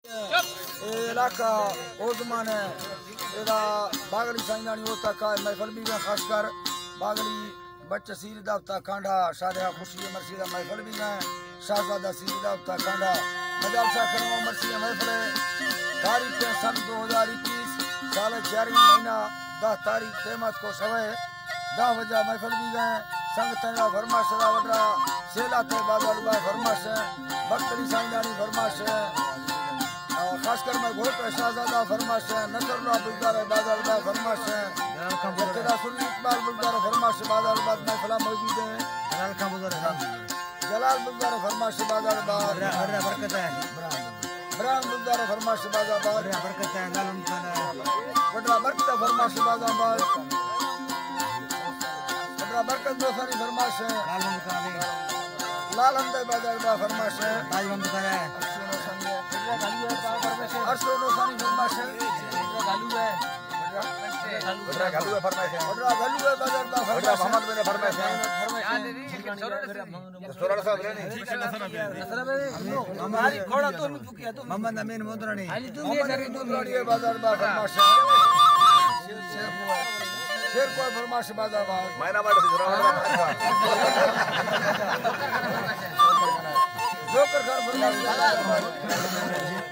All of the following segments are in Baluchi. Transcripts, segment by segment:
اے علاقہ اوزمان ءِ، ادا باغلی سائیندانی اوتاکا محفل بیگ ءَ، خاص کر باغلی بچ سیر دابتا کانڈا شادہ خوشی مرشیدہ محفل بیگ ءَ، شاہزادہ سیر دابتا کانڈا مجالسا کرم مرشیدہ محفل ءِ۔ تاریخ سن دو ہزار اکیس، سال چارمی مہینہ دہ تاریخ، تیمات کو شوے دہ بجہ محفل بیگ ءَ۔ سنگتاں را فرمائش ادا، وڈرا سیلات ءِ بازار با فرمائش ءَ، بختری سائیندانی فرمائش ءَ، اور خاص کر میں گھوٹ ءِ شاہزادہ فرمائش ءَ، نصر اللہ بزدار ءِ بازار با فرمائش ءَ، ابتدا سنی اقبال بزدار ءِ فرمائش ءَ بازار با محفل ءَ موجود ایں۔ جلال بزدار ءِ فرمائش ءَ بازار با۔ برکت ہے۔ بران بزدار ءِ فرمائش باز آباد۔ وڈرا برکت ءِ۔ وڈرا برکت ءِ فرمائش باز آباد۔ وڈرا برکت دوستانی فرمائش ہے۔ لال ہمدے بازار با فرمائش ہے۔ ارسو دوستانی فرمائش ہے۔ وڈرا گھلو ہے فرمائش ہے۔ وڈرا گھلو ہے بازار با فرمائش ہے۔ وڈرا محمد بن فرمائش ہے۔ سورڑ صاحب رہنے۔ ہماری گھوڑا تو نہیں پکیا تو۔ محمد امین مودرانی۔ علی تو محمد امین مودرانی ہے بازار با فرمائش۔ شیر کو فرمائش بازار با۔ مینا ماڑ سے جوڑا والا۔ جوکر خان فرمائش بازار با۔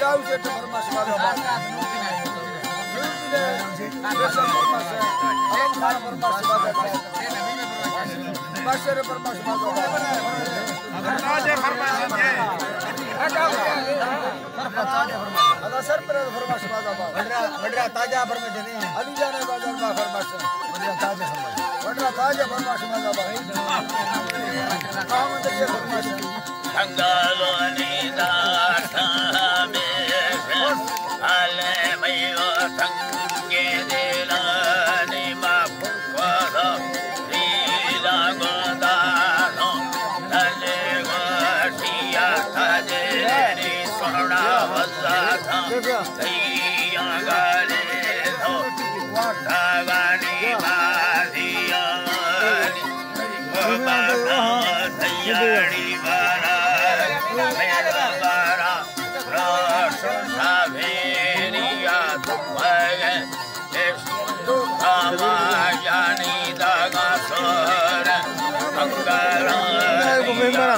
راہو شیٹھ فرمائش بازار با۔ علم خان فرمائش بازار با۔ بشیر پر مشمع دو۔ تاجہ فرمائش ہے۔ ادا سر پر فرمائش بازار با۔ وڈرا، وڈرا تاجہ فرمائش ہے۔ علی جان بازار با فرمائش۔ وڈرا تاجہ فرمائش۔ وڈرا تاجہ فرمائش بازار با۔ احمد کے فرمائش۔ کنگالانی داستان میں سے، حال میو تنگے دلانی ما نہیں پیگا۔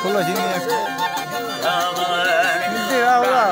کھلا جی نے۔ ملتے رہا ہوگا۔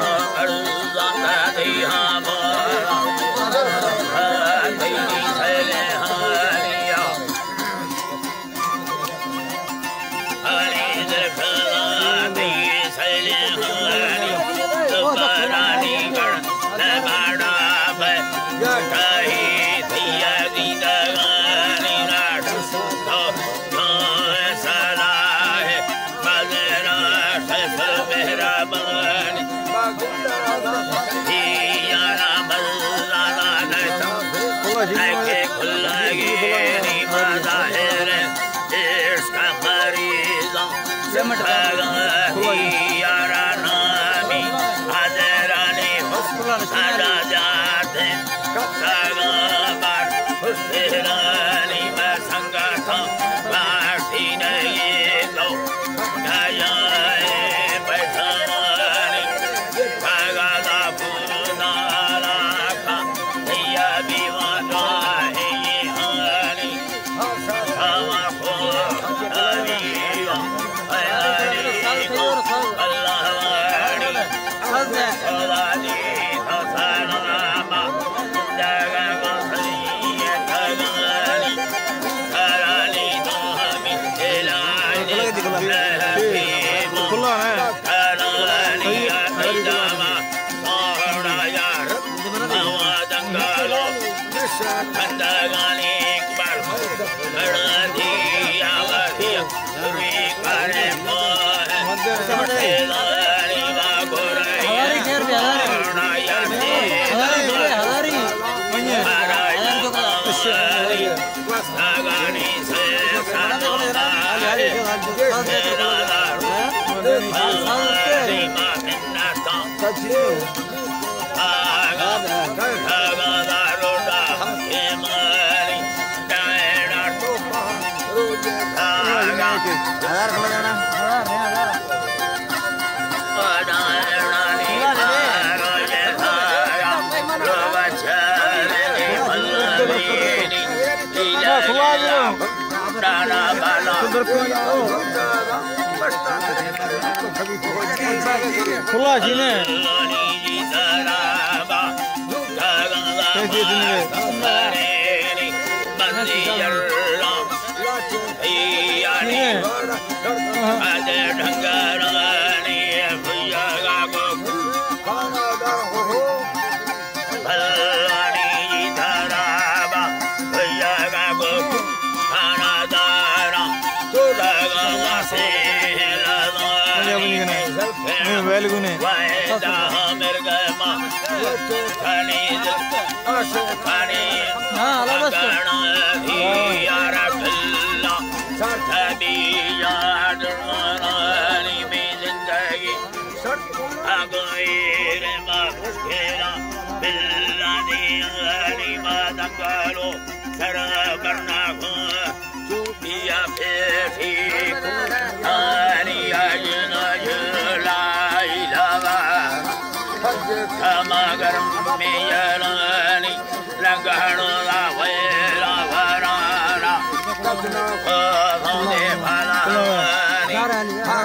کھلا جی نے۔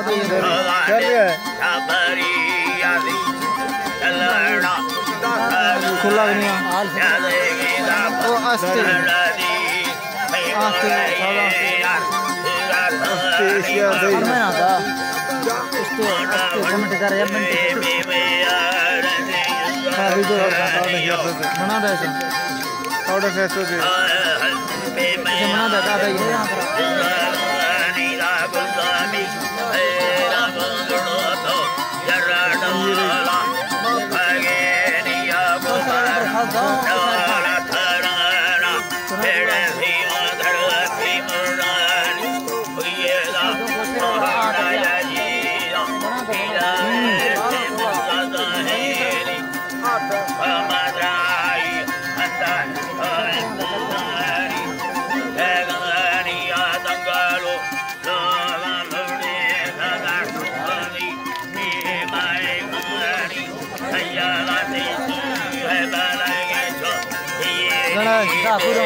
کر رہا ہے۔ کھلا بھی نہیں ہے۔ وہ آستے۔ آستے، آستے، آستے۔ میں نہ تھا۔ آستے، آستے، گھنٹے دار، ایک گھنٹے۔ ہاں، ویڈیو اور بنا دے سا۔ آرڈر سے تو دے۔ اسے منا دے، دادا یہ۔ گڑا دا پورا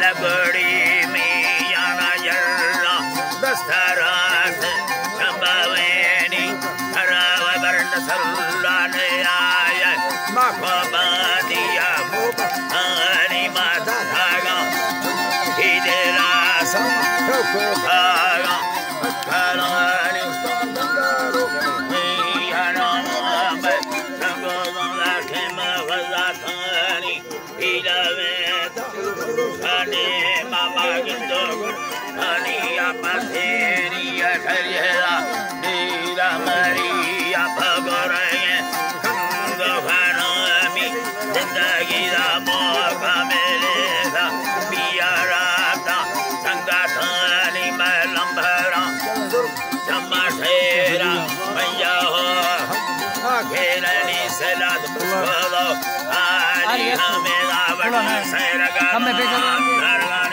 لگڑی میان جرا دستاراس چمباوینی، ترا و برد سلان آیه، ما خوابانیا موبانی ما دادا، ایدے راسا ٹوکو کھاگا، کھارانی استان دارو، میانا مامے، سنگو زنگا کھیما وزاتانی، پیلاویں تانی ماما گندو گنانی اپا تیری اٹھریرا، نیرا مری اپا گورے کندو خانمی، زندگی دا موقع ملے دا، بیا راتا سنگتانی میں لمبرا۔ چما شیرا پنجا ہو، گھیرنی سلاد پسکولو، آلی ہمیں راوڑ سیرگا، درگا